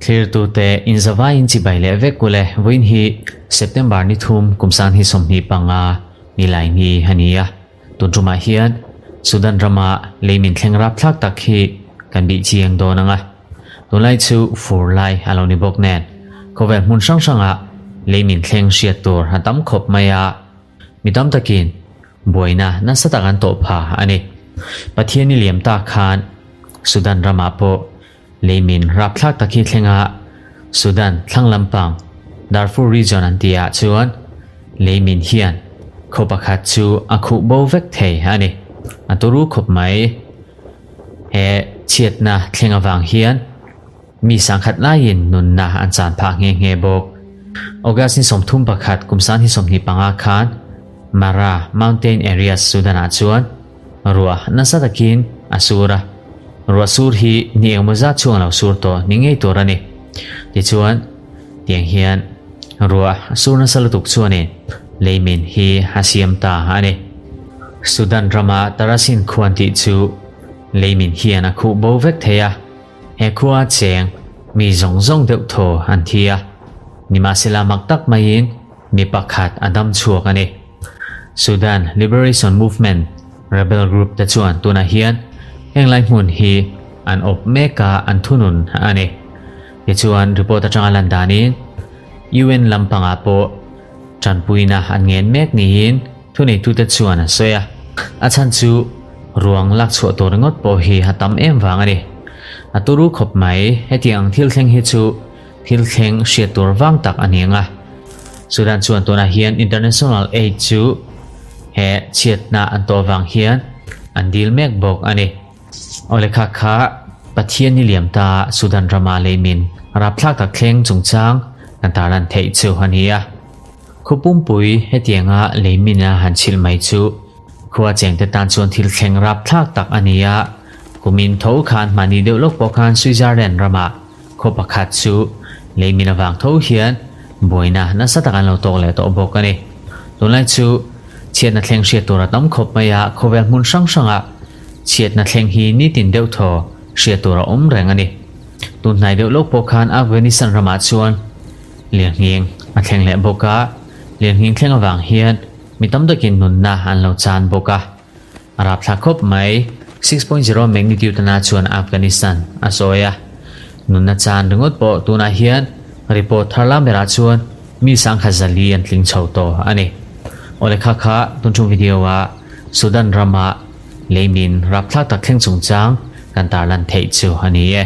Thlirtute inzavaiin chibai leh vek ule vawiin hi September ni thum kum sang hi 25 nilai ni a ni a. Tun tumah hian Sudan rama lei min thleng rapthlak tak hi kan bih chiang dawn ang a. Tunlai chu fur lai a lo ni bawk nen khawvel hmun hrang hrangah lei min thleng hriat tur a tam khawp mai a. Mi tam takin buaina nasa tak an tawh pha a ni. Pathian i liam tak khan Sudan ramah pawh lei min rapthlak tak hi thleng a, Sudan thlang lampang Darfur region an tihah chuan lei min hian khaw pakhat chu a khuh bo vek thei a ni. A turu khawp mai. He chhiatna thleng avang hian Mi sangkhat laiin nunna an chan phah nghe nghe bawk. August ni 31 kum 2025 khan Mara Mountain Areas Sudan-ah chuan ruah nasa takin a sur a, ruah sur hi ni engemaw zat chhung a lo sur tawh ni ngei tur a ni. Tichuan, tiang hian ruah sur nasa lutuk chuanin leimin hi a siam ta a ni. Sudan rama Tarasin khuan tih chu leimin hian a khuh bo vek thei a. He khua cheng mi zawng zawng deuh thaw an thi a, nimahsela mak tak maiin mi pakhat a dam chhuak a ni. Sudan Liberation Movement rebel group te chuan tunah hian heng lai hmun hi an awp mek a, an thunun a ni. Tichuan report atanga lan danin UN lampangah pawh tanpuina an ngen mek niin thuneitute chuan an sawi a. A chhan chu ruang lak chhuah tur ringawt pawh hi a tam em vang a ni. A turu khawp mai, hetiang ang thil thleng hi chu thil thleng hriat tur vang tak a ni ang a. Sudan chuan tunah hian international aid chu he chhiatna an tawh vang hian an dil mek bawk a ni. Awle kha kha Pathian ni liam ta Sudan rama leimin rapthlak tak thleng chungchang kan tarlan theih chu a ni a. Khu pumpui hetianga leimina han chhilh mai chu khua chengte tan chuan thil thleng rapthlak tak a ni a. Kumin tho khan mahni deuh lawk pawh khan Switzerland ramah khaw pakhat chu leimin avang tho hian buaina nasa tak an lo tawk leh tawh bawk a ni. Tunlai chu chhiatna thleng hriat tur a tam khawp mai a, khawvel hmun hrang hrangah chhiatna thleng hi nitin deuh thaw hriat tur a awm reng a ni. Tunhnai deuh lawk pawh khan Afghanistan ramah chuan Lianghing a thleng leh bawk a, Lianghing thleng avang hian mi tam takin nunna an lo chan bawk a. A rapthlak khawp mai, 6.0 magnitude na chuan Afghanistan a sawi a. Nunna chan ringawt pawh tunah hian report thar lam berah chuan mi sangkhat zali an tling chho tawh a ni. Awle kha kha tunchung video ah Sudan rama leimin rapthlak tak thleng chungchang kan tarlan theih chu a ni e.